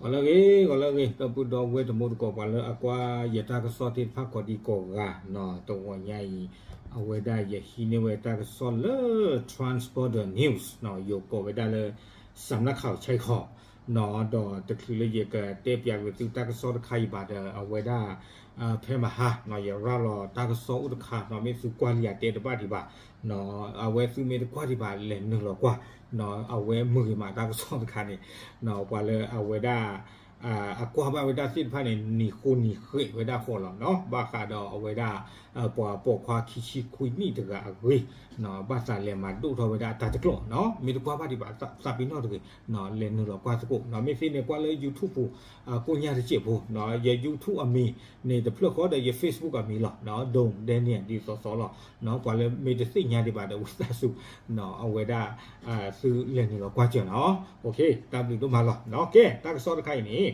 ဂီၤလၢအဂ့ၤ ဂီၤလၢအဂ့ၤ ဒီပုၢ်ဒီဝဲၢ်တံၤသကိး ပှၤလၢအကွၢ်ယတၢ်ကစီၣ်သ့ၣ်တဖၣ်ကိးဒံကိးဂၤနီၤ, တဂီၤညါအံၤ အဝဲဒၣ်ယဟံးန့ၢ်ဝဲတၢ်ကစီၣ်လၢ Trans Border News နီၤ, ယိၤကိးဝဲဒၣ်လၢ စးနၢ်ခးဆဲခီနီၤ, ဒီးတချုးလၢယကတဲပၠးကွံာ်သုတၢ်ကစီၣ်တခါအံၤဘၣ်ဒီး အဝဲဒၣ် ဖဲမဟါနီၤ ယရၤလီၤတၢ်ကစီၣ်အိၣ်တခါနီၤ, မ့ၢ်သုကွၢ်လံယၤတဲတဘၣ်ဒံးဘၣ်နီၤ, အဝဲသုမ့ၢ်တကွၢ်ဒံးဘၣ် လဲၤနုာ်လီၤကွၢ်နီၤ, အဝဲမုာ်ဂ့ၤမးတၢ်ကစီၣ်တခါန့ၣ်နီၤ, ပှၤလၢအဝဲဒၣ် အကွၢ်ဘၣ်ဝဲဒၣ်သ့ၣ်တဖၣ်န့ၣ် နံၤဃိနံၤဃဲးဝဲဒၣ်ဃီလီၤနီၤ, ဘၣ်ဃးဒီးအဝဲဒၣ် ပှၤပိာ်ခွါခံဆံခွံနံၣ်တဂၤအဂ့ၢ်နီၤ, ဘၣ်သးလဲၤမၤဒိၣ်ထီၣ်ဝဲဒၣ်တၢ်တကျိာ်နီၤ, မ့ၢ်တကွၢ်ဘၣ်ဒံးဘၣ်သးပ့ၤနီၣ်တဂ့ၤနီၤ, လဲၤနုာ်လီၤကွၢ်သကိးနီၤ, မ့ၢ်သ့န့ၣ်ကွၢ်လၢ YouTube ပူၤ ကိညါတစဲးဖိနီၤ, ယ YouTube အမံၤန့ၣ်တဖျၢၣ်ဃီဒီး ယ Facebook အမံၤလီၤနီၤ, ဒိၣ်ဒဲန့ၣ်ဒ်သိးသိးလီၤနီၤ, ပှၤလၢမ့ၢ်တသ့ၣ်ညါဒံးဘၣ်ဒီး ဝံသးစူၤနီၤ, အဝဲဒၣ် သုလဲၤနုာ်လီၤကွၢ်စၢၤနီၤ, တၢ်ဘျုးဒိၣ်မးလီၤနီၤ, ကဲ တၢ်ကစီၣ်တခါအံၤန့ၣ်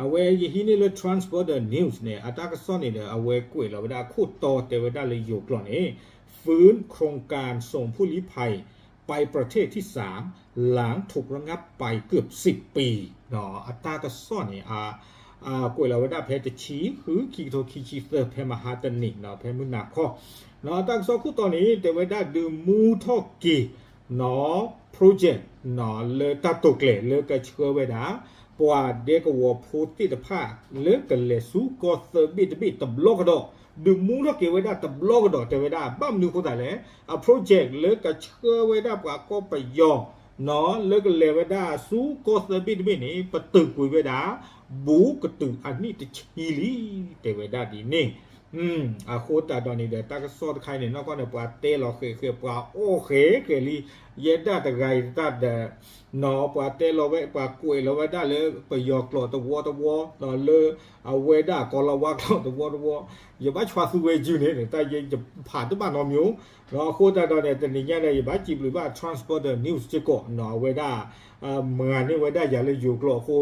အဝဲယဟံးန့ၢ်လၢ Trans Border News န့ၣ် အတၢ်ကစီၣ်န့ၣ်ဒီး အဝဲကွဲးလီၤဝဲဒၣ်အခိၣ်တီတဲဝဲဒၣ်လၢယိၤကျိာ်န့ၣ် ฟื้นโครงการส่งผู้ลี้ภัยไปประเทศที่สาม หลังถูกระงับไปเกือบสิบปี အတၢ်ကစီၣ်န့ၣ် ကွဲးလီၤဝဲဒၣ်ဖဲတဆံဃု ခံကထိခံဆံသၢ ဖဲမဟါတနံၤနီၤ, ဖဲမုၢ်နၤခီ အတၢ်ကစီၣ်ခိၣ်တီန့ၣ် တဲဝဲဒၣ်ဒုးမူထီၣ်က့ၤနီၤ project နီၤ လၢတၢ်တိာ်ကျဲၤလၢကဆှၢဝဲဒၣ် ပှၤဒဲကဝီၤဖိသ့ၣ်တဖၣ် လၢကလဲၤဆူကီၢ်သၢဘ့ၣ်တဘ့ၣ်တဘျီကဒီး, ဒုးမူထီၣ်က့ၤဝဲဒၣ်တဘျီကဒီး တဲဝဲဒၣ် ဘၣ်မနုၤအဃိသတးလဲၣ်, အ project လၢကဆှၢဝဲဒၣ်ပှၤကီၢ်ပယီၤနီၤ လၢကလဲၤဝဲဒၣ်ဆူကီၢ်သၢဘ့ၣ်တဘ့ၣ်န့ၣ် ပတုာ်ကွံာ်ဝဲဒၣ် ဘူးကတုာ်အနံၣ်တဆံလံ တဲဝဲဒၣ်ဒ်န့ၣ် အဃိသတးဒီးန့ၣ်ဒီး တၢ်ကစီၣ်တခါအံၤန့ၣ် နီၢ်ကီၢ်န့ၣ် ပှၤတဲလီၤဃဲးဃဲး ပှၤအီၣ်ဃဲးဃဲးလံ, ယဲဒၣ်တဂၤအံၤတၢ်ဒီး နီၤ ပှၤတဲလီၤဝဲ ပှၤကွဲးလီၤဝဲဒၣ်လၢပယီၤကျိာ်တဝီတဝီ, လၢအဝဲဒၣ်ကီၤလၤဝါကျိာ်တဝီတဝီ, ယဘၣ်ဆှၢသူဝဲယုၢ်န့ၣ် တၢ်ယဲယဖးတဘၣ်နီတမံၤ, အဃိသတးဒီးန့ၣ် တနံၤညါန့ၣ် ယဘၣ်စံးဘျုးဘၣ် Trans Border News စ့ၢ်ကီးနီၤ, အဝဲဒၣ် မၤန့ၢ်ဝဲဒၣ်ယၤလၢယိၤကျိာ်အဃိ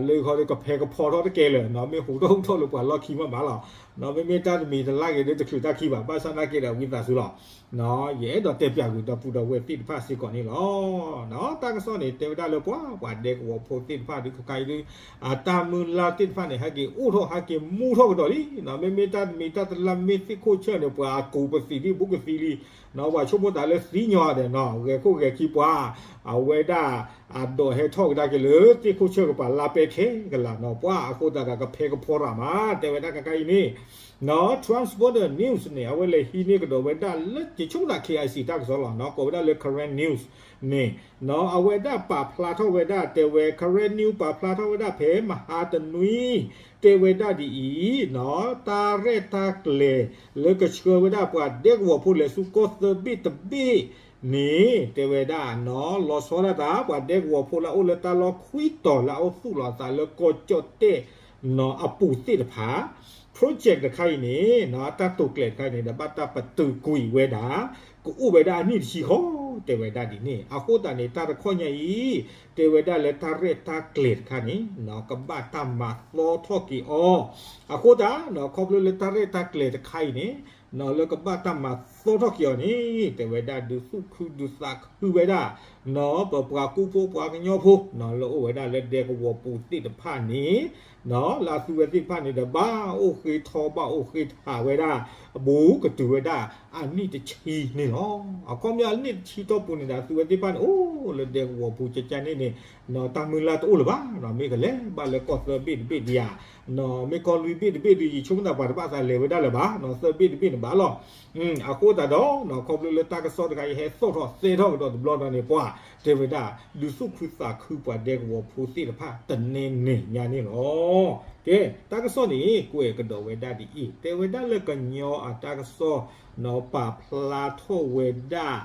လၢခီကဖဲကဖီထီၣ်တကဲလၢာ်နီၤ, မ့ၢ်ဟူးထီၣ်ဟူးထီၣ်လၢပှၤလီၢ်ခံမးမးလီၤနီၤ, မ့မ့ၢ်တၢ်တမံၤတလၢ်ဂ့ၤဒီး တချုးတၢ်ခံဘၣ်, ဘၣ်ဆၣ်နာ်က့ဒီး ဝံသးစူၤလီၤနီၤ, ယအဲၣ်ဒိးတဲပၠးကွံာ်ဒီပုၢ်ဒီဝဲၢ်သ့ၣ်တဖၣ်စ့ၢ်ကီးန့ၣ်လီၤ. တၢ်ကစီၣ်န့ၣ် တဲဝဲဒၣ်လၢပှၤ ပှၤဒဲကဝီၤဖိသ့ၣ်တဖၣ်ဒုးခဲခါအံၤဒုး အတၢ်မုၢ်လၢ်သ့ၣ်တဖၣ်န့ၣ် ဟဲက့ၤအိၣ်ထီၣ်ဟဲက့ၤမူထီၣ်ကဒီးလံနီၤ, မ့မ့ၢ်တၢ်တမံၤတၢ်တလၢ်မ့ၢ်သ့ၣ်ခိၣ်ဆၢၣ်န့ၣ် ပှၤအကူးပသံးဒံးဘူးကသံလံနီၤ, ပှၤဆိကမိၣ်သးလၢသံညီဒဲးနီၤ, ဂဲၤခိၣ်ဂဲၤခံပှၤ အဝဲဒၣ် အဒိးဟဲထီၣ်ကဒါက့ၤလၢသ့ၣ်ခိၣ်ဆၢၣ်ကပၤလါပဲခဲကလးနီၤ, ပှၤအဃိသတးဒီးကဖဲကဖီရၣ်မး တဲဝဲဒၣ်ခဲခါအံၤန့ၣ်နီၤ, Trans Border News န့ၣ် အဝဲလဲၤဟံးန့ၢ်ကဒီးဝဲဒၣ်လၢ ယဆိကမိၣ်သး K I C တၢ်ကစီၣ်လီၤနီၤ, ကိးဝဲဒၣ်လၢ Karen News န့ၣ်နီၤ, အဝဲဒၣ်ပာ်ဖျါထီၣ်ဝဲဒၣ် တဲဝဲ Karen News ပာ်ဖျါထီၣ်ဝဲဒၣ်ဖဲမဟါတနွံ တဲဝဲဒၣ်ဒ်အံၤနီၤ, တၢ်ရဲၣ်တၢ်ကျဲၤလၢကဆှၢဝဲဒၣ်ပှၤဒဲကဝီၤဖိလဲၤဆူကီၢ်သၢဘ့ၣ်တဘ့ၣ်န့ၣ် တဲဝဲဒၣ်နီၤ, လီၤဆီဒၣ်တၢ် ပှၤဒဲကဝီၤဖိလၢအအိၣ်လၢတၢ်လီၢ်ခွံတီၤလၢအအိၣ်သူၣ်လီၤအသးလၢကီၢ်ကၠီၣ်တဲၣ်နီၤ အပူၤသ့ၣ်တဖၣ် project တခါအံၤန့ၣ်နီၤ, တၢ်တိာ်ကျဲၤတခါအံၤန့ၣ်ဒီး ဘၣ်တၢ်ပတုာ်ကွံာ်ဝဲဒၣ် ကအိၣ်ဝဲဒၣ်အနံၣ်တဆံဃီ တဲဝဲဒၣ်ဒ်န့ၣ်, အဃိသတးန့ၣ် တၢ်တခီညါအံၤ တဲဝဲဒၣ်လၢတၢ်ရဲၣ်တၢ်ကျဲၤတခါန့ၣ်နီၤ ကဘၣ်တၢ်မၤသီထီၣ်က့ၤအီၤ, အဃိသတးနီၤ ခီဖျိလၢတၢ်ရဲၣ်တၢ်ကျဲၤတခါအံၤန့ၣ်နီၤ လၢကဘၣ်တၢ်မၤသီထီၣ်က့ၤအီၤန့ၣ် တဲဝဲဒၣ်ဒုးသူၣ်ခုဒုးသးခုဝဲဒၣ်နီၤ ပပှၤကူဖိပှၤကညီဖိနီၤ လၢအိၣ်ဝဲဒၣ်လၢဒဲကဝီၤပူၤသ့ၣ်တဖၣ်န့ၣ်နီၤ လၢအသုဝဲသ့ၣ်တဖၣ်န့ၣ်ဒီး ဘၣ်အိၣ်ဃ့ထီဘၣ်အိၣ်ဃ့ထးဝဲဒၣ် ဘူးကတုၤဝဲဒၣ်အနံၣ်တဆံန့ၣ်လီၤ. အခီပညီအနံၣ်တဆံတီၢ်ပူၤန့ၣ်ဒီး အသုဝဲသ့ၣ်တဖၣ်န့ၣ် အိၣ်လၢဒဲကဝီၤပူၤကကန့ၣ်န့ၣ်နီၤ တၢ်မုၢ်လၢ်တအိၣ်လၢၤဘၣ်နီၤ မ့ၢ်ကလဲၤဘၣ်လၢကီၢ်သၢဘ့ၣ်တဘ့ၣ်ဒံးဧါနီၤ မ့ၢ်ကီၢ်လွံၢ်ဘ့ၣ်တဘ့ၣ်ဒုး ယဆိကမိၣ်သးပှၤတဘၣ်သးလဲၤဝဲဒၣ်လၢၤဘၣ်နီၤ သၢဘ့ၣ်တဘ့ၣ်န့ၣ်ဘၣ်လီၤ. အဃိသတးဒီးနီၤ ခီဖျိလၢတၢ်ကစီၣ်တခါအံၤဟဲသီၣ်ထီၣ်သဲထီၣ်ကဒီးတဘျီဒီးန့ၣ် ပှၤတဲဝဲဒၣ် ဒုးသူၣ်ခုသးခုပှၤဒဲကဝီၤဖိသ့ၣ်တဖၣ်တနဲၣ်နဲၣ်ညါန့ၣ်လီၤ. ကဲ တၢ်ကစီၣ်န့ၣ် ကွဲးကဒီးဝဲဒၣ်ဒ်အံၤ တဲဝဲဒၣ်လၢကညီအတၢ်ကစီၣ်နီၤ ပာ်ဖျါထီၣ်ဝဲဒၣ်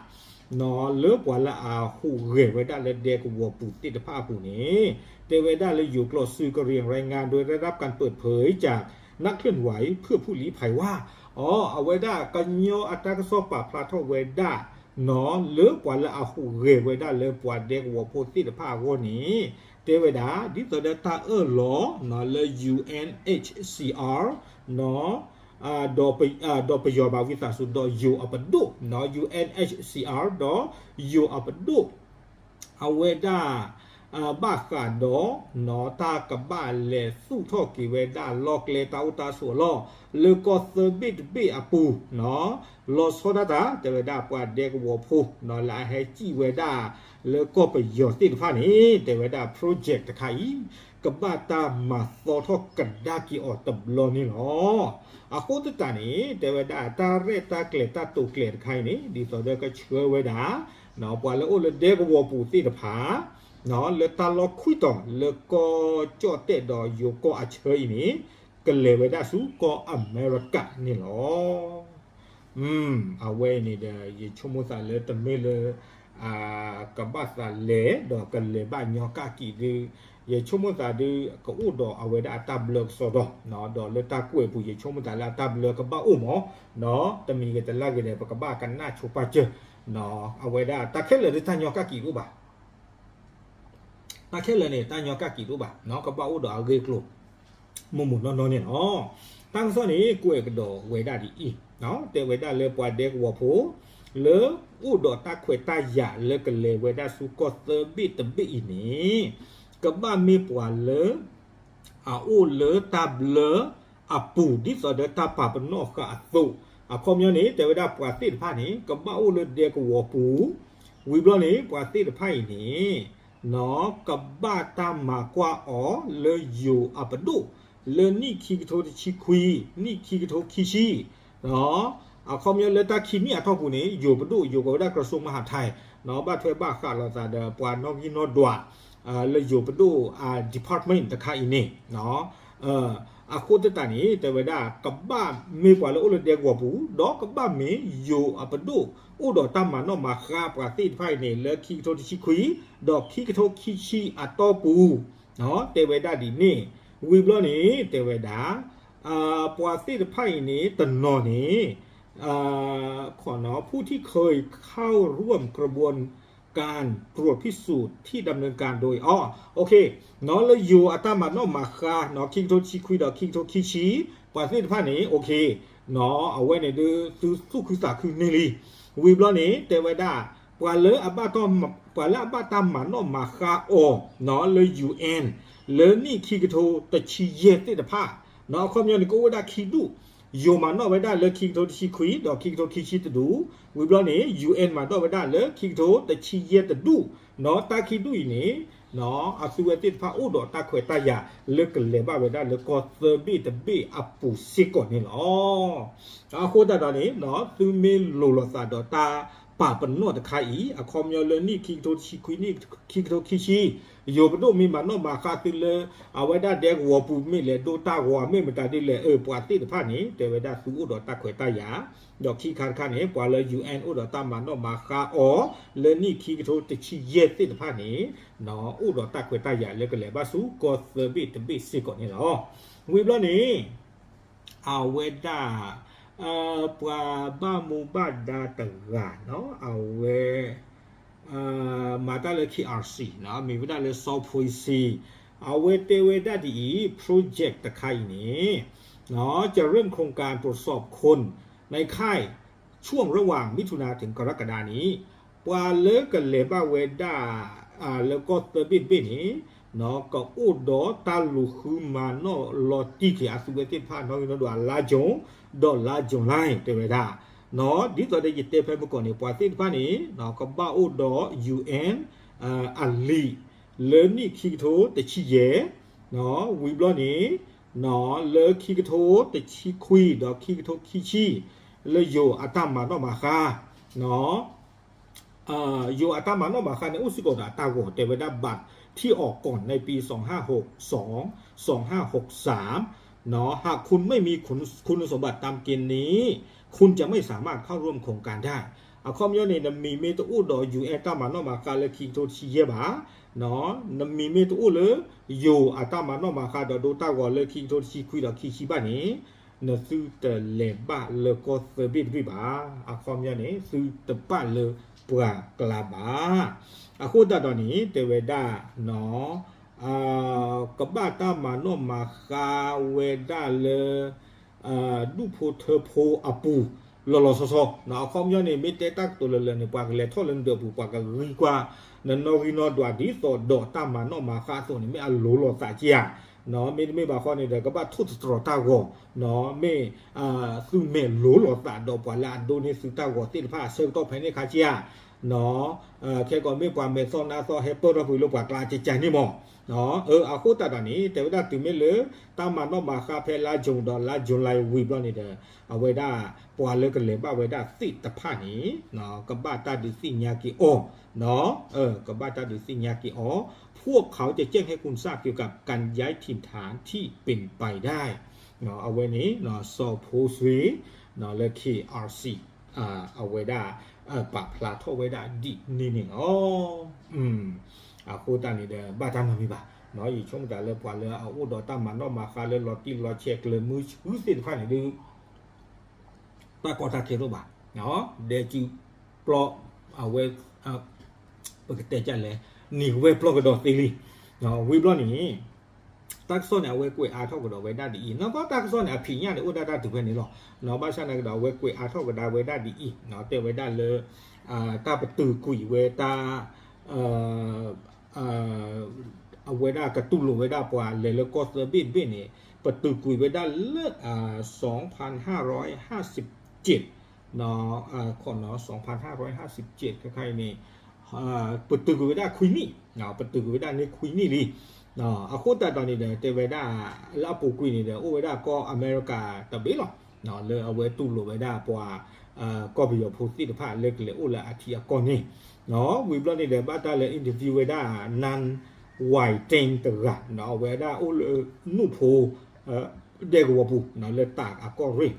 နီၤ လၢပှၤလၢအဟူးဂဲၤဝဲဒၣ်လၢဒဲကဝီၤပူၤသ့ၣ်တဖၣ်အပူၤန့ၣ် တဲဝဲဒၣ်လၢယိၤကျိာ် สื่อกะเหรี่ยงรายงานโดยได้รับการเปิดเผยจากนักเคลื่อนไหวเพื่อผู้ลี้ภัยว่า အီ အဝဲဒၣ်ကညီအတၢ်ကစီၣ်ပာ်ဖျါထီၣ်ဝဲဒၣ်နီၤ လၢပှၤလၢအဟူးဂဲၤဝဲဒၣ်လၢပှၤဒဲကဝီၤဖိသ့ၣ်တဖၣ်အဂီၢ်န့ၣ် တဲဝဲဒၣ် ဒ်သိးဒီးတၢ်အၢၣ်လီၤနီၤ လၢ U N H C R နီၤ ဒီးပယီၤဘၣ်ဝံသးစူၤ ဒီးယိၤအပဒိၣ်နီၤ U N H C R ဒီးယိၤအပဒိၣ် အဝဲဒၣ် ဘၣ်ဃးဒီး နီၢ် တၢ်ကဘၣ်လဲၤသူၣ်ထီၣ်က့ၤဝဲဒၣ်လီၢ်ကျဲတၢ်အိၣ်တၢ်ဆိးအလီၢ် လၢကီၢ်သၢဘ့ၣ်တဘ့ၣ်အပူၤ နီၢ် လီၤဆီဒၣ်တၢ် တဲဝဲဒၣ်ပှၤဒဲကဝီၤဖိ နီၢ် လၢအဟဲစံၣ်ဝဲဒၣ် လၢကီၢ်ပယီၤသ့ၣ်တဖၣ်န့ၣ် တဲဝဲဒၣ် project တခါအံၤ ကဘၣ်တၢ်မၤသီထီၣ်ကဒါက့ၤအီၤတဘျီန့ၣ်လီၤ. အဃိသတးန့ၣ် တဲဝဲဒၣ်တၢ်ရဲၣ်တၢ်ကျဲၤတၢ်တိာ်ကျဲၤတခါအံၤန့ၣ် ဒ်သိးဒီးကဆှၢဝဲဒၣ် နီၢ် ပှၤလၢအိၣ်လၢဒဲကဝီၤပူၤသ့ၣ်တဖၣ် နီၢ် လၢတၢ်လီၢ်ခွံတီၤလၢကီၢ်ကၠီၣ်တဲၣ်ဒီးယိၤကီၢ်အဆၢအံၤန့ၣ် ကလဲၤဝဲဒၣ်ဆူကီၢ်အမဲရကၤန့ၣ်လီၤ. အဝဲအံၤန့ၣ်ဒီး ယဆိကမိၣ်သးလၢတမ့ၢ်လၢ ကဘၣ်သးလဲၤ ဒီးကလဲၤဘၣ်ညီကၣ်ကံးဒုး ယဆိကမိၣ်သးဒုး ကအိၣ်ဒီးအဝဲဒၣ်အတၢ်ဘျၢကစီဒီ ဒီးလၢတၢ်ကွဲးပူၤ ယဆိကမိၣ်သးလၢအတၢ်ဘျၢကဘၣ်အိၣ်မး နီၢ် တမံၤဂ့ၤတလၢ်ဂ့ၤဒီး ပကဘၣ်ကနၣ်ဆိပာ်စၢၤ အဝဲဒၣ်တၢ်ခဲလၢာ်ဒုးတၢ်ညီကၣ်ကံးတအိၣ်ဘၣ် တၢ်ခဲလၢာ်န့ၣ် တၢ်ညီကၣ်ကံးတအိၣ်ဘၣ် နီၢ် ကဘၣ်အိၣ်ဒီးအဂ့ၢ်အကျိၤ မိၢ်မိၢ်နီၢ်နီၢ်န့ၣ်လီၤ. တၢ်ကစီၣ်န့ၣ် ကွဲးကဒီးဝဲဒၣ်ဒ်အံၤ နီၢ် တဲဝဲဒၣ်လၢပှၤဒဲကဝီၤဖိ လၢအိၣ်ဒီးတၢ်ခွဲးတၢ်ယာ်လၢကလဲၤဝဲဒၣ်ဆူကီၢ်သၢဘ့ၣ်တဘ့ၣ်အံၤန့ၣ် ကဘၣ်မ့ၢ်ပှၤလၢ အအိၣ်လၢတၢ်ဘျၢအပူၤ ဒ်သိးဒီးတၢ်ပာ်ပနီၣ်ဃာ်အသိး အခီပညီန့ၣ် တဲဝဲဒၣ်ပှၤသ့ၣ်တဖၣ်န့ၣ် ကဘၣ်အိၣ်လၢဒဲကဝီၤပူၤ ဝံၤဘျီန့ၣ် ပှၤသ့ၣ်တဖၣ်အံၤန့ၣ် နီၢ် ကဘၣ်တၢ်မၤကွၢ်အီၤလၢယိၤအပဒိၣ် လၢနံၣ်ခံကထိတဆံခွံ နံၣ်ခံကထိခံဆံ အခီပညီလၢတၢ်ခံနံၣ်အတီၢ်ပူၤန့ၣ် ယိၤပဒိၣ် ယိၤကဝဲဒၣ် ကရၢၡိမၤဟးထဲ နီၢ် ဘၣ်ထွဲဘၣ်ဃးလိာ်သးဒီးပှၤနီၣ်ဂံၢ်နီၣ်ဒွး လၢယိၤပဒိၣ် department တခါအံၤန့ၣ် အဃိသတးန့ၣ် တဲဝဲဒၣ် ကဘၣ်မ့ၢ်ပှၤလၢအိၣ်လၢဒဲကဝီၤပူၤ ဒီးကဘၣ်မ့ၢ်ယိၤအပဒိၣ် အိၣ်ဒီးတၢ်မၤနီၣ်မၤဃါပှၤသ့ၣ်တဖၣ်အံၤန့ၣ် လၢခံကထိတဆံခွံ ဒီးခံကထိခံဆံအတီၢ်ပူၤ တဲဝဲဒၣ်ဒ်န့ၣ် ဝံၤဘျီန့ၣ် တဲဝဲဒၣ် ပှၤသ့ၣ်တဖၣ်အံၤန့ၣ် တနီၤန့ၣ် ผู้ที่เคยเข้าร่วมกระบวนการตรวจพิสูจน์ที่ดำเนินการโดย အ နီၢ် လၢယိၤအတၢ်မၤနီၣ်မၤဃါ ခံကထိတဆံခွံဒီးခံကထိခံဆံ ပှၤသ့ၣ်တဖၣ်န့ၣ် နီၢ် အဝဲန့ၣ်ဒုးသုသူၣ်ခုသးခုန့ၢ်လံ. ဝံၤဘျီန့ၣ် တဲဝဲဒၣ် ပှၤလၢအဘၣ်တၢ် ပှၤလၢအဘၣ်တၢ်မၤနီၣ်မၤဃါအီၤ နီၢ် လၢ UN လၢနံၣ်ခံကထိတဆံယဲၢ်သ့ၣ်တဖၣ် နီၢ် အခီပညီန့ၣ် ကအိၣ်ဝဲဒၣ်ခံဒူၣ် ယိၤမၤနီၣ်ဝဲဒၣ်လၢခံကထိတဆံခွံ ဒီးခံကထိခံဆံတဒူၣ် ဝံၤဘျီန့ၣ် UN မၤနီၣ်ဝဲဒၣ်လၢခံကထိတဆံယဲၢ်တဒူၣ် နီၢ် တၢ်ခံဒူၣ်အံၤန့ၣ် နီၢ် အသုဝဲသ့ၣ်တဖၣ်အိၣ်ဒီးတၢ်ခွဲးတၢ်ယာ် လၢကလဲၤဘၣ်ဝဲဒၣ်လၢကီၢ်သၢဘ့ၣ်တဘ့ၣ်အပူၤစ့ၢ်ကီးန့ၣ်လီၤ. အဃိသတးဒီးန့ၣ် နီၢ် သုမ့ၢ်လိၤလိာ်သးဒီးတၢ်ပာ်ပနီၣ်တခါအံၤ အခီပညီလၢနံၣ်ခံကထိတဆံခွံ နံၣ်ခံကထိခံဆံ ယိၤပဒိၣ်မ့ၢ်မၤနီၣ်မၤဃါသုလၢ အဝဲဒၣ်ဒဲကဝီၤပူၤမ့ၢ်လဲၤဒိတၢ်ဂီၤ မ့ၢ်မတၤဒ်လဲၣ် အၢ ပှၤသ့ၣ်တဖၣ်န့ၣ် တဲဝဲဒၣ်သုအိၣ်ဒီးတၢ်ခွဲးတၢ်ယာ် ဒီးခံခါတခါန့ၣ် ပှၤလၢ UN အိၣ်ဒီးတၢ်မၤနီၣ်မၤဃါအီၤ လၢနံၣ်ခံကထိတဆံယဲၢ်သ့ၣ်တဖၣ်န့ၣ် နီၢ် အိၣ်ဒီးတၢ်ခွဲးတၢ်ယာ်လၢကလဲၤဘၣ်ဆူကီၢ်သၢဘ့ၣ်တဘ့ၣ်စ့ၢ်ကီးန့ၣ်လီၤ. ဝံၤဘျီန့ၣ် အဝဲဒၣ် ပှၤဘၣ်မူဘၣ်ဒါတဂၤ နီၢ် အဝဲ မၤတၢ်လၢ KRC နီၢ် မ့ၢ်ဝဲဒၣ်လၢ စီၤဖိစံ အဝဲတဲဝဲဒၣ်ဒ်အံၤ project တခါအံၤန့ၣ် จะเริ่มโครงการตรวจสอบคนในค่ายช่วงระหว่างมิถุนาถึงกรกฎานี้ ပှၤလၢကလဲၤဘၣ်ဝဲဒၣ် လၢကီၢ်သၢဘ့ၣ်တဘ့ၣ်န့ၣ် နီၢ် ကအိၣ်ဒီးတၢ်လူၤဃုမၤနီၣ်လီၤတံၢ်က့ၤအသုဝဲသ့ၣ်တဖၣ် နီၣ်ဂံၢ်နီၣ်ဒွးလါ June ဒီးလါ July တဲဝဲဒၣ် နီၢ် ဒ်သိးဒီးယတဲဖဲမုၢ်ကီၢ်န့ၣ် ပှၤသ့ၣ်တဖၣ်န့ၣ် နီၢ် ကဘၣ်အိၣ်ဒီး UN အလံာ် လၢနံၣ်ခံကထိတဆံယဲၢ် နီၢ် ဝံၤဘျီန့ၣ် နီၢ် လၢခံကထိတဆံခွံဒီးခံကထိခံဆံ လၢယိၤအတၢ်မၤနီၣ်မၤဃါ နီၢ် ယိၤအတၢ်မၤနီၣ်မၤဃါန့ၣ် အိၣ်စ့ၢ်ကီးဒီးအတၢ်ဂီၤ တဲဝဲဒၣ် บัตรที่ออกก่อนในปีสองห้าหกสอง สองห้าหกสาม နီၢ် หากคุณไม่มีคุณสมบัติตามเกณฑ์นี้ คุณจะไม่สามารถเข้าร่วมโครงการได้ အခီပညီန့ၣ် နမံၤမ့ၢ်တအိၣ်ဒီး UN တၢ်မၤနီၣ်မၤဃါလၢခံကထိတဆံယဲၢ်ဘၣ် နီၢ် နမံၤမ့ၢ်တအိၣ်လၢ ယိၤအတၢ်မၤနီၣ်မၤဃါဒီးဒိတၢ်ဂီၤလၢခံကထိတဆံခွံဒီးခံဆံဘၣ်န့ၣ် နသုတလဲၤဘၣ်လၢကီၢ်သၢဘ့ၣ်တဘ့ၣ်ဘၣ်. အခီပညီန့ၣ် သုတပာ်လၢပှၤကျါဘၣ်. အဃိသတးဒီးန့ၣ် တဲဝဲဒၣ် နီၢ် ကဘၣ်တၢ်မၤနီၣ်မၤဃါဝဲဒၣ်လၢ ဒူၣ်ဖိထၢဖိအပူၤ လီၤလီၤဆီဆီ, အခီပညီန့ၣ် မ့ၢ်တဲတၢ်ကတိၤလၢာ်လၢာ်န့ၣ် ပှၤကလဲၤထီၣ်လၢနဒၢးပူၤ ပှၤကဂံကွၢ် နနီၣ်ဂံၢ်နီၣ်ဒွးဒ်သိးဒီးတၢ်မၤနီၣ်မၤဃါအသိးန့ၣ် မ့ၢ်အလိၤလိာ်သးက့ဧါ, မ့တမ့ၢ်ဘၣ်ဃီန့ၣ်ဒီး ကဘၣ်ထိၣ်သတြီၤတၢ်ဂီၤ, မ့ၢ်သုမဲာ်လိၤလိာ်သးဒီးပှၤလၢအဒိးန့ၢ်သုတၢ်ဂီၤသ့ၣ်တဖၣ်အဆၢကတီၢ်ဖဲန့ၣ်အခါက့ဧါ, ခဲကိးမ့ၢ်ပှၤမဲာ်သီနါသီဟဲပၢၢ်ထီၣ်ကွံာ်လၢပှၤကျါကကန့ၣ်မး, အဃိသတးဒီးန့ၣ် တဲဝဲဒၣ်တုၤမ့ၢ်လၢ တၢ်မၤနီၣ်မၤဃါဖဲလါ June ဒီးလါ July ဝံၤဘျီန့ၣ်ဒီး အဝဲဒၣ် ပှၤလၢကလဲၤဘၣ်ဝဲဒၣ်သ့ၣ်တဖၣ်န့ၣ် ကဘၣ်တၢ်ဒုးသ့ၣ်ညါက့ၤအီၤ, ကဘၣ်တၢ်ဒုးသ့ၣ်ညါက့ၤအီၤ, พวกเขาจะแจ้งให้คุณทราบเกี่ยวกับการย้ายถิ่นฐานที่เป็นไปได้ အဝဲန့ၣ် စီၤဖိဆွေ လၢ KRC အဝဲဒၣ် ပာ်ဖျါထီၣ်ဝဲဒၣ်ဒ်န့ၣ်န့ၣ်လီၤ. အဃိသတးန့ၣ်ဒီး ဘၣ်တၢ်နီတမံၤဘၣ်, ယဆိကမိၣ်သးလၢပှၤလၢအအိၣ်ဒီးတၢ်မၤနီၣ်မၤဃါလၢလီၤတံၢ်လီၤဆဲးကျၢၤမုဆူသ့ၣ်တဖၣ်န့ၣ်ဒုး တၢ်ကီတၢ်ခဲတအိၣ်ဘၣ်, ဒဲစုပျီ အဝဲ ပကတဲဒ်လဲၣ်, န့ၢ်ဝဲပျီကဒီးသ့လံ, ဝံၤဘျီန့ၣ် တၢ်ကစီၣ်န့ၣ် အဝဲကွဲးအါထီၣ်ကဒီးဝဲဒၣ်ဒ်အံၤ, နီၢ်ကီၢ်တၢ်ကစီၣ်န့ၣ် အဖံးညၣ်န့ၣ် အိၣ်ဒၣ်တၢ်တုၤဖဲန့ၣ်လီၤ. ဘၣ်ဆၣ်သနာ်က့ဒီး အဝဲကွဲးအါထီၣ်ကဒါဝဲဒၣ်ဒ်အံၤ, တဲဝဲဒၣ်လၢ တၢ်ပတုာ်ကွံာ်ဝဲတၢ် အဝဲဒၣ်ကတူၢ်လိာ်ဝဲဒၣ်ပှၤလဲၤလၢကီၢ်သၢဘ့ၣ်တဘ့ၣ်န့ၣ် ပတုာ်ကွံာ်ဝဲဒၣ်လၢ สองพันห้าร้อยห้าสิบเจ็ด ခီနီၤ สองพันห้าร้อยห้าสิบเจ็ด ခဲခါအံၤန့ၣ် ပတုာ်ကွံာ်ဝဲဒၣ်ခွံနံၣ်, ပတုာ်ကွံာ်ဝဲဒၣ်န့ၣ်ခွံနံၣ်လံ. အဃိသတးဒီးန့ၣ်ဒီး တဲဝဲဒၣ် လၢအပူၤကွံာ်န့ၣ်ဒီး အိၣ်ဝဲဒၣ်ကီၢ်အမဲရကၤတဘ့ၣ်လီၤ, လၢအဝဲတူၢ်လိာ်ဝဲဒၣ်ပှၤ ကီၢ်ပယီၤဖိသ့ၣ်တဖၣ်လၢကလဲၤအိၣ်လၢအထံအကီၢ်န့ၣ်, ဝံၤဘျီန့ၣ်ဒီး ဘၣ်တၢ်လၢ interview ဝဲဒၣ် နၢၣ်ဝဲတ့တဂၤ, အဝဲဒၣ်အိၣ်လၢနူၢ်ဖိ ဒဲကဝီၤပူၤ လၢတၢ်အကီၢ်ရ့ၣ်,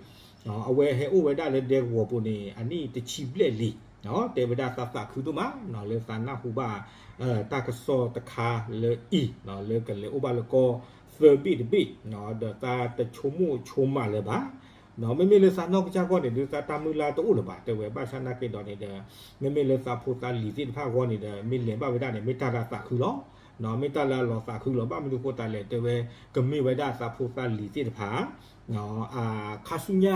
အဝဲဟဲအိၣ်ဝဲဒၣ်လၢဒဲကဝီၤပူၤန့ၣ် အနံၣ်တဆံဘျဲၣ်လံ, တဲဝဲဒၣ်သးသးခုဒိၣ်မး လၢသးနၢ်ဟူဘၣ် တၢ်ကစီၣ်တခါလၢအံၤ လၢကလဲၤအိၣ်ဘၣ်လၢကီၢ်သၢဘ့ၣ်တဘ့ၣ်, ဒီးသးတဆိကမိၣ်ဆိကမးလၢၤဘၣ်, မ့မ့ၢ်လၢသးနီၢ်ကစၢ်ဂီၢ်န့ၣ်ဒုး သးတၢ်မုၢ်လၢ်တအိၣ်လၢၤဘၣ် တဲဝဲ ဘၣ်ဆၣ်သနာ်က့ဒီးန့ၣ်ဒီး မ့မ့ၢ်လၢသးဖိသးလံၤသ့ၣ်တဖၣ်အဂီၢ်န့ၣ်ဒီး မ့ၢ်လဲၤဘၣ်ဝဲဒၣ်န့ၣ် မ့ၢ်တၢ်လၢအသးခုလီၤ, မ့ၢ်တၢ်လၢအလီၤသးခုလီၤ. ဘၣ်မနုၤဃိသးလဲၣ် တဲဝဲ ကမ့ၢ်ဝဲဒၣ်သးဖိသးလံၤသ့ၣ်တဖၣ် အခါဆူညါ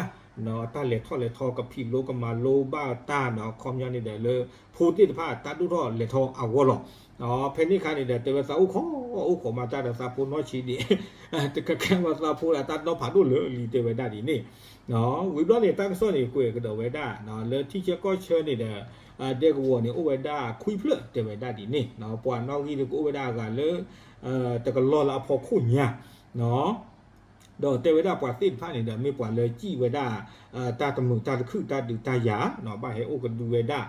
တၢ်လဲၤထီၣ်လဲၤထီကဖံးလိကမၤလိဘၣ်တၢ်နီၤ အခီပညီန့ၣ်ဒီးလၢ ဖိသ့ၣ်တဖၣ်တၢ်ဒိၣ်ထီၣ်လဲၤထီအဂီၢ်လီၤ. ဖဲန့ၣ်အခါန့ၣ်ဒီး တဲဝဲသးအိၣ်ခိး အိၣ်ခိးမၤတၢ်ဒီးသးဖိနီၢ်ဆံးဒံး တကဲကဲမၤသးဖိဒီးတၢ်နီၢ်ဖးဒိၣ်လၢလံ တဲဝဲဒၣ်ဒ်န့ၣ်, ဝံၤဘျီန့ၣ် တၢ်ကစီၣ်န့ၣ် ကွဲးကဒီးဝဲဒၣ် လၢထံဆၢကီၢ်ဆၢန့ၣ်ဒီး ဒဲကဝီၤန့ၣ် အိၣ်ဝဲဒၣ်ခွံဖျၢၣ် တဲဝဲဒၣ်ဒ်န့ၣ်, ပှၤနီၣ်ဂံၢ်န့ၣ်ကအိၣ်ဝဲဒၣ်အဂၤလၢ တကလီၢ်လၢအဖီခိၣ်ညါ ဒီးတဲဝဲဒၣ်ပှၤသ့ၣ်တဖၣ်န့ၣ်ဒီး မ့ၢ်ပှၤလၢစံၣ်ဝဲဒၣ် တၢ်တမုာ်တၢ်တခုၣ်တၢ်ဒုးတၢ်ယၤ ဘၣ်ဟဲအိၣ်ကဒုဝဲဒၣ်,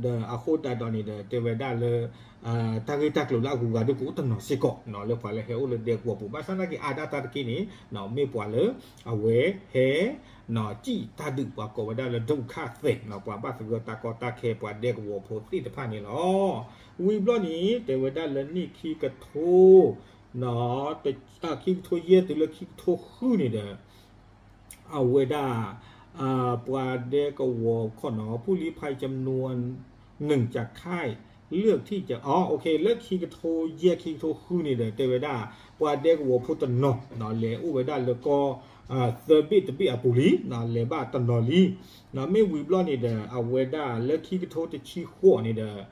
ဒီးအဃိသတးဒီးန့ၣ်ဒီး တဲဝဲဒၣ်လၢ တၢ်ဂ့ၢ်တၢ်ကျိၤလၢအဂုၤအဂၤဒုးကအိၣ်တနီၤစ့ၢ်ကီး လၢပှၤလၢဟဲအိၣ်လၢဒဲကဝီၤပူၤ ဘၣ်ဆၣ်သနာ်က့အါဒၣ်တၢ်တက့ၢ်န့ၣ် မ့ၢ်ပှၤလၢ အဝဲဟဲ စံၣ်တၢ်ဒုးပှၤကိးဝဲဒၣ်လၢ ဒုက္ခသည် ပှၤဘၣ်သဂၢၢ်တၢ်ကီတၢ်ခဲ ပှၤဒဲကဝီၤဖိသ့ၣ်တဖၣ်န့ၣ်လီၤ. ဝံၤဘျီန့ၣ် တဲဝဲဒၣ်လၢနံၣ်ခံကထိ ခံကထိယဲၢ်တုၤလၢခံကထိဃုန့ၣ်ဒီး အဝဲဒၣ် ပှၤဒဲကဝီၤခိၣ်နီၤ ผู้ลี้ภัยจำนวนหนึ่งจากค่ายเลือกที่จะ အ လၢခံကထိယဲၢ်ခံကထိဃုန့ၣ်ဒီး တဲဝဲဒၣ် ပှၤဒဲကဝီၤဖိတနီၤ လဲၤအိၣ်ဝဲဒၣ်လၢကီၢ် သၢဘ့ၣ်တဘ့ၣ်အပူၤလံ လဲၤဘၣ်တနီၤလံ. မ့ၢ်ဝံၤဘျီန့ၣ်ဒီး အဝဲဒၣ်လၢခံကထိတဆံဃိးန့ၣ်ဒီး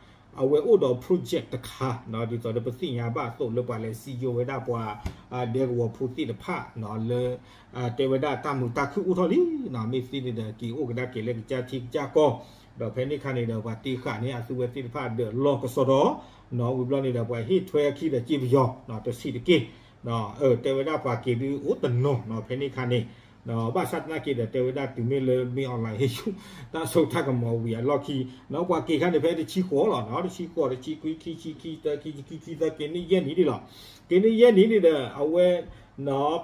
အဝဲအိၣ်ဒီး project တခါ ဒ်သိးဒီးပသ့ၣ်ညါဘၣ်အသိးလၢပှၤလဲၤစံယိဝဲဒၣ်ပှၤ ဒဲကဝီၤဖိသ့ၣ်တဖၣ် လၢ တဲဝဲဒၣ်တၢ်မုာ်တၢ်ခုၣ်အိၣ်ထီၣ်လံ မ့ၢ်သ့န့ၣ်ဒီး က့ၤအိၣ်ကဒါက့ၤလၢကစၢ်ထံကစၢ်ကီၢ် ဒီးဖဲန့ၣ်ခါန့ၣ်ဒီး ပှၤတ့ဃာ်န့ၢ်အသုဝဲသ့ၣ်တဖၣ်ဒီးလီၢ်ကစီဒီ ဝံၤဘျီန့ၣ်ဒီး ပှၤဟ့ၣ်ထွဲအခံဒီးစ့ပယီၤ တဆံးတက့ၢ် တဲဝဲဒၣ်ပှၤက့ၤဒုးအိၣ်တနီၤ ဖဲန့ၣ်ခါန့ၣ် ဘၣ်ဆၣ်သနာ်က့ဒီး တဲဝဲဒၣ်တုၤမ့ၢ်လၢ မင်းအောင်လှိုင် ဟ့ၣ်ဆူၣ်တၢ်စိတၢ်ကမီၤဝံၤအလီၢ်ခံ ပှၤက့ၤခါန့ၣ် ဖဲတဆံဃိးလီၤ တဆံဃိး တဆံခွံ ခံဆံ ခံဆံတၢ ခံဆံခံ ခံဆံသၢ က့ၤန့ၢ်ယဲၢ်နံၣ်န့ၣ်လီၤ. က့ၤန့ၢ်ယဲၢ်နံၣ်န့ၣ်ဒီး အဝဲ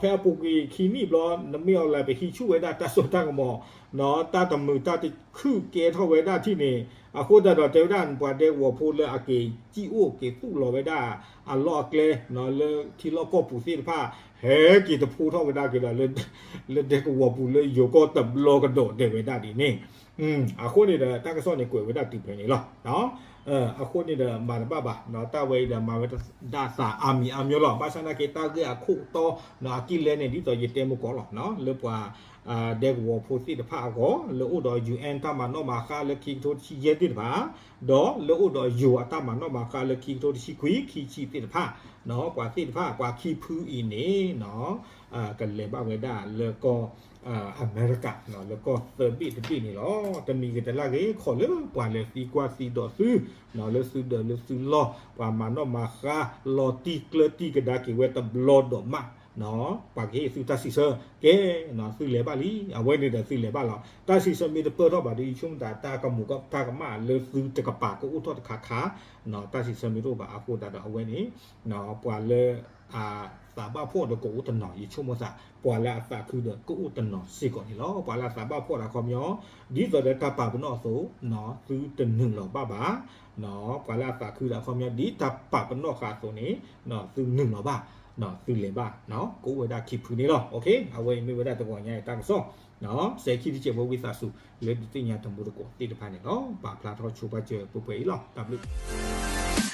ဖဲအပူၤကွံာ်ခံနံၣ်ဘျီ နမ့ၢ်အီၤလဲၣ် ပဟံးဆူၣ်ဝဲဒၣ်တၢ်စိတၢ်ကမီၤ တၢ်တမုာ်တၢ်တခုၣ်ကဲထီၣ်ဝဲဒၣ်ထံၣ်န့ၣ် အဃိသတးဒီးတဲဝဲဒၣ် ပှၤဒဲကဝီၤဖိလၢအက့ၤစံၣ်အိၣ်က့ၤသူၣ်လီၤဝဲဒၣ် အလီၢ်အကျဲ လၢထံလီၢ်ကီၢ်ပူၤသ့ၣ်တဖၣ် ဟဲက့ၤတဖိထီၣ်ကဒါက့ၤဒီး လၢဒဲကဝီၤပူၤလၢယိၤကီၢ်တဘျီကဒီးဒဲးဝဲဒၣ်ဒ်န့ၣ်, အဃိန့ၣ်ဒီး တၢ်ကစီၣ်န့ၣ်ကွဲးဝဲဒၣ်တုၤဖဲန့ၣ်လီၤ. အဃိန့ၣ်ဒီး မၤတဘၣ်ဘၣ်, တၢ်ဝဲအံၤဒီးမၤဝဲဒၣ်သးအါမံၤအါမံၤလီၤ. ဘၣ်ဆၣ်နာ်က့ တၢ်ဂ့ၢ်အခိၣ်တီ အကံၢ်လဲန့ၣ် ဒ်သိးယတဲမုၢ်ကီးလီၤ, လၢပှၤ ဒဲကဝီၤဖိသ့ၣ်တဖၣ်အဂီၢ် လၢအိၣ်ဒီး ယူၣ်အဲၣ် တၢ်မၤနီၣ်မၤဃါလၢခံကထိတဆံယဲၢ်သ့ၣ်တဖၣ်, ဒီးလၢအိၣ်ဒီးယိၤအတၢ်မၤနီၣ်မၤဃါလၢခံကထိတဆံခွံ ခံဆံသ့ၣ်တဖၣ်, ပှၤသ့ၣ်တဖၣ် ပှၤခံဖုအံၤန့ၣ် ကလဲၤဘၣ်ဝဲဒၣ်လၢကီၢ် အမဲရကၤ လၢကီၢ်သၢဘ့ၣ်တဘ့ၣ်န့ၣ်လီၤ. တမံၤဂ့ၤတလၢ်ဂ့ၤ ခီၣ်လၢပှၤလဲၤသံကွၢ်သံဒိးသု လၢသုဒၢးလၢသုလီၢ် ပှၤမၤနီၣ်မၤဃါ လီၤတံၢ်ကျၢၢ်တံၢ်ကဒါက့ၤဝဲတဘျီဒိၣ်မး, ပှၤကဟ့ၣ်သုတၢ်စံးဆၢ ကဲ သုလဲၤဘၣ်လံ, အဝဲန့ၣ်ဒီးသုလဲၤဘၣ်လီၤ. တၢ်စံးဆၢမ့ၢ်တပၢၢ်ထီၣ်ဘၣ်ဒီး ယဆိကမိၣ်သး တၢ်ကမူၤကတၢ်ကမၣ်လၢသုတကပၤကအိၣ်ထီၣ်တခါခါ, တၢ်စံးဆၢမ့ၢ်တအိၣ်ဘၣ် အဃိသတးဒီးအဝဲန့ၣ် ပှၤလၢ အသးဘၣ်ဖှီၣ်ဒီးကအိၣ်တနီၤ ယဆိကမိၣ်သး ပှၤလၢအသးခုဒီးကအိၣ်တနီၤစ့ၢ်ကီးန့ၣ်လီၤ. ပှၤလၢအသးဘၣ်ဖှီၣ်ဒီးအခီပညီ ဒ်သိးဒီးတၢ်ပာ်ပနီၣ်အသိး သုတနုာ်လီၤဘၣ်ဘၣ်, ပှၤလၢအသးခုဒီးအခီပညီ ဒ်တၢ်ပာ်ပနီၣ်ဃာ်အသိးန့ၣ် သုနုာ်လီၤဘၣ်, သုလဲၤဘၣ်, ကအိၣ်ဝဲဒၣ်ခံဖုန့ၣ်လီၤ. အဝဲအံၤမ့ၢ်ဝဲဒၣ်တဂီၤညါအံၤတၢ်ကစီၣ်, စဲးခံတစဲးဖိဝံသးစူၤ လၢဒုးသ့ၣ်ညါတမူတကိးသ့ၣ်တဖၣ်န့ၣ်လီၤ. ပာ်ဖျါထီၣ်ဆိပာ်စၢၤပှဲၤပှဲၤအံၤလီၤ. တၢ်ဘျုး